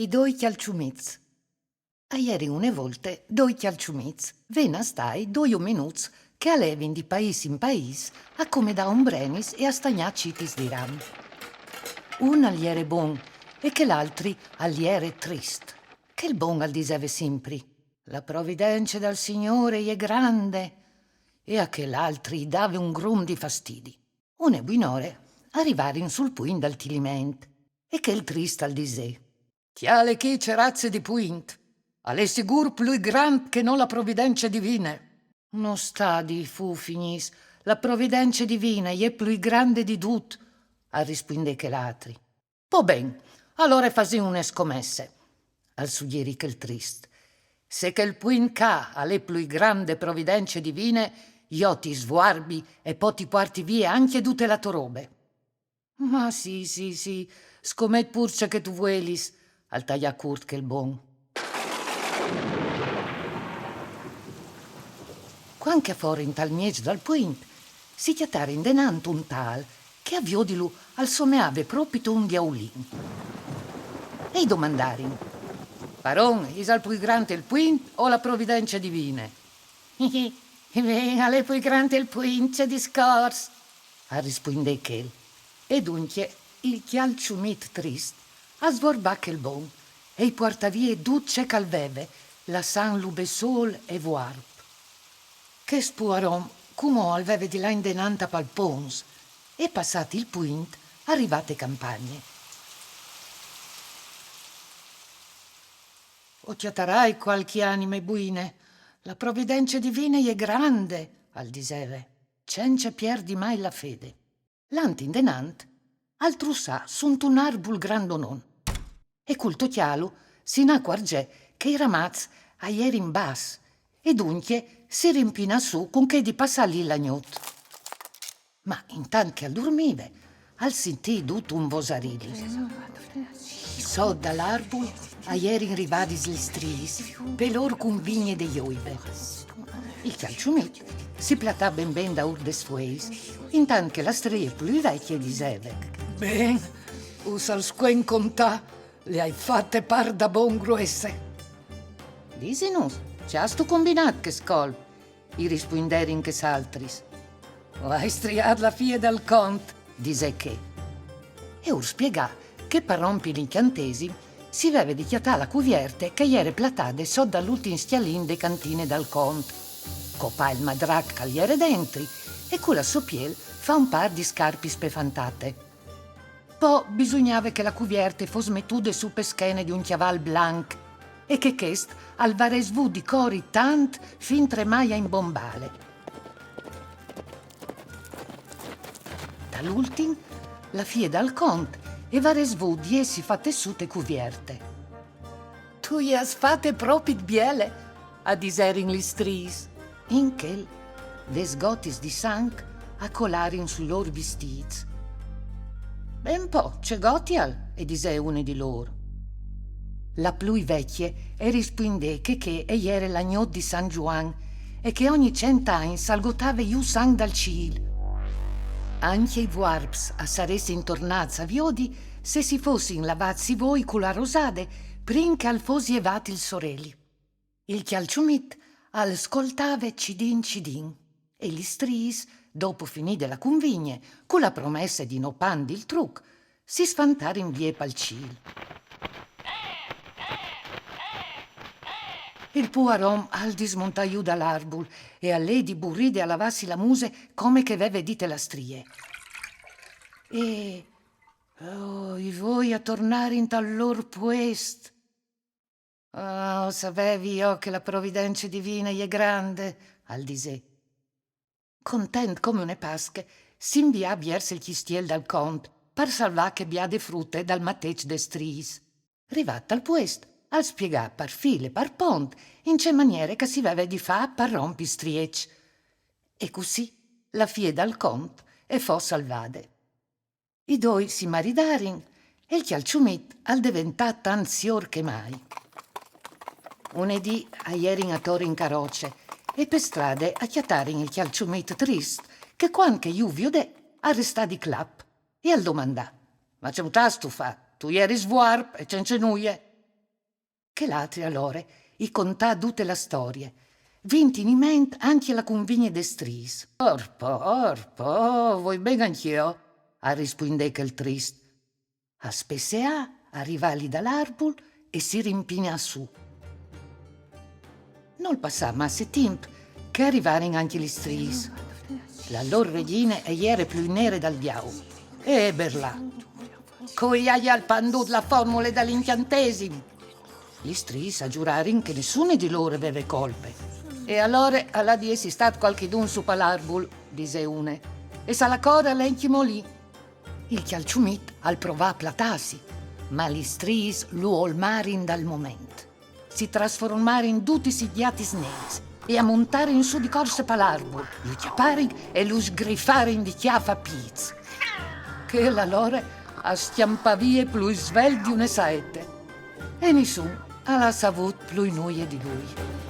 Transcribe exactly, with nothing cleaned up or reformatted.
I doi cjalçumits. A jerin une volte doi cjalçumits, ven a stâi doi omenuts che a levin di paîs in paîs a comedâ ombrenis e a stagnâ citis di ram. Un al jere bon e chel altri al jere trist. Chel bon al diseve simpri: «La providence dal Signôr e je grande», e a chel altri i dave un grum di fastidi. Une buinore a rivarin sul puint dal Tiliment, e chel trist al disè: «Cjale chi ce raze di puint! Al è sigûr plui grant che no la providence divine!» «No sta dî fufinis, la providence divine e je plui grande di dut», al rispuindè chel altri. «Po ben, alore fasìn une scomesse», al sugjerì chel trist. «Se chel puint ca al è plui grant de providence divine, jo ti svuarbi e po ti puarti vie ancje dute la tô robe.» «Ma sì, sì, sì, scomet pûr ce che tu vuelis», al taià curt chel bon. Cuant che a forin tal mieç dal puint, si cjatarin denant un tâl che a viodilu al someave propit un diaulin. E i domandarin: «Paron, isal plui grant il puint o la providence divine?» «Ben, al è plui grant il puint, ce discors», al rispuindè chel. E duncje il cjalçumit trist al svuarbà chel bon e i puartà vie dut ce che al veve, lassantlu bessôl e vuarp. Chest puar om cumò al veve di lâ indenant a palpons e, passât il puint, al rivà te campagne. «O cjatarai cualchi anime buine, la providence divine e je grande», al diseve, cence pierdi mai la fede. Lant indenant, al trussà suntun arbul grandonon. E cul tocjâlu si inacuarzè che i ramaçs a jerin bas, e duncje si rimpinà sù cun chê di passâ li la gnot. Ma intant che al durmive, al sintì dut un vosarili. Sot dal arbul a jerin rivadis lis striis, pe lôr cunvigne de joive. Il cjalçumit si platà ben ben daûr des fueis, intant che la strie plui vecje diseve: «Ben, us al scuen contâ, le ai fate par da bon gruesse.» «Disinus, ce âstu combinât chest colp?» i rispuinderin chês altris. «O ai striât la fie dal cont», disè chê. E ur spiegà che par rompi l'incjantesim si veve di cjatâ la cuvierte che e jere platade sot dal ultin scjalin de cantine dal cont, copâ il madrac che al jere dentri e cu la sô piel fâ un pâr di scarpis pe fantate. Po bisugnave che la cuvierte e fos metude su pe schene di un cjaval blanc e che chest al varès vût di cori tant fintremai a imbombâle. Tal ultin, la fie dal cont e varès vût di jessi fate sù te cuvierte. «Tu i âs fate propit biele», a diserin lis striis. In chel, des gotis di sanc a colarin sui lôr vistîts. «Ben po, ce gotial?» e disè une di lôr. La plui vecje e rispuindè che chê e jere la gnot di San Zuan e che ogni cent agns al gotave jù sanc dal cîl. Ancje i vuarps a saressin tornâts a viodi se si fossin lavâts i voi cu la rosade prin che al fos jevât il soreli. Il cjalçumit al scoltave cidin cidin, e lis striis, dopo finide la cunvigne, cu la promesse di no pandi il truc, si sfantarin vie pal cîl. Il puar om al dismontà jù dal arbul e al lè di buride a lavâsi la muse come che e veve dite la strie. E, oh, i voi a tornarin tal lôr puest. «Ah, o savevi jo che la providence divine e je grande», al disè. Content come une Pasche, si invià viers il cjistiel dal cont, par salvâ chê biade frute dal mateç des striis. Rivât al puest, al spiegà par fîl e par pont in ce maniere che si veve di fâ par rompi il strieç. E cussì la fie dal cont e fo salvade. I doi si maridarin e il cjalçumit al deventà tant siôr che mai. Une dì a jerin ator in caroce e pe strade a cjatarin il cjalçumit trist che, cuant che ju viodè, al restà di clap e al domandà: «Ma ce mutâstu fat? Tu jeris vuarp e cence nuie.» Chel altri alore i contà dute la storie, vint in ment ancje la cunvigne des striis. Orpo, orpo, o voi ben ancje jo, al rispuindè chel trist. Al spesseà, al rivà li dal arbul e si rimpinà sù. Nol passà masse timp che al rivarin ancje lis striis. La lor regjine e jere plui nere dal diaul. E berlà: «Cui aial pandût la formule dal incjantesim?» Lis striis a zurarin che nissune di lôr e veve colpe. «E alore al à di jessi stât cualchidun su pal arbul», disè une, «e sa la cor al è ancjemò li.» Il cjalçumit al provà a platâsi, ma lis striis lu olmarin dal moment. Si trasformarin dutis in gjatis neris e a montarin sù di corse pal arbul, lu cjaparin e lu sgrifarin di cjâf a pîts. Chel alore al scjampà vie plui svelt di une saete. E nissun al à savût plui nuie di lui.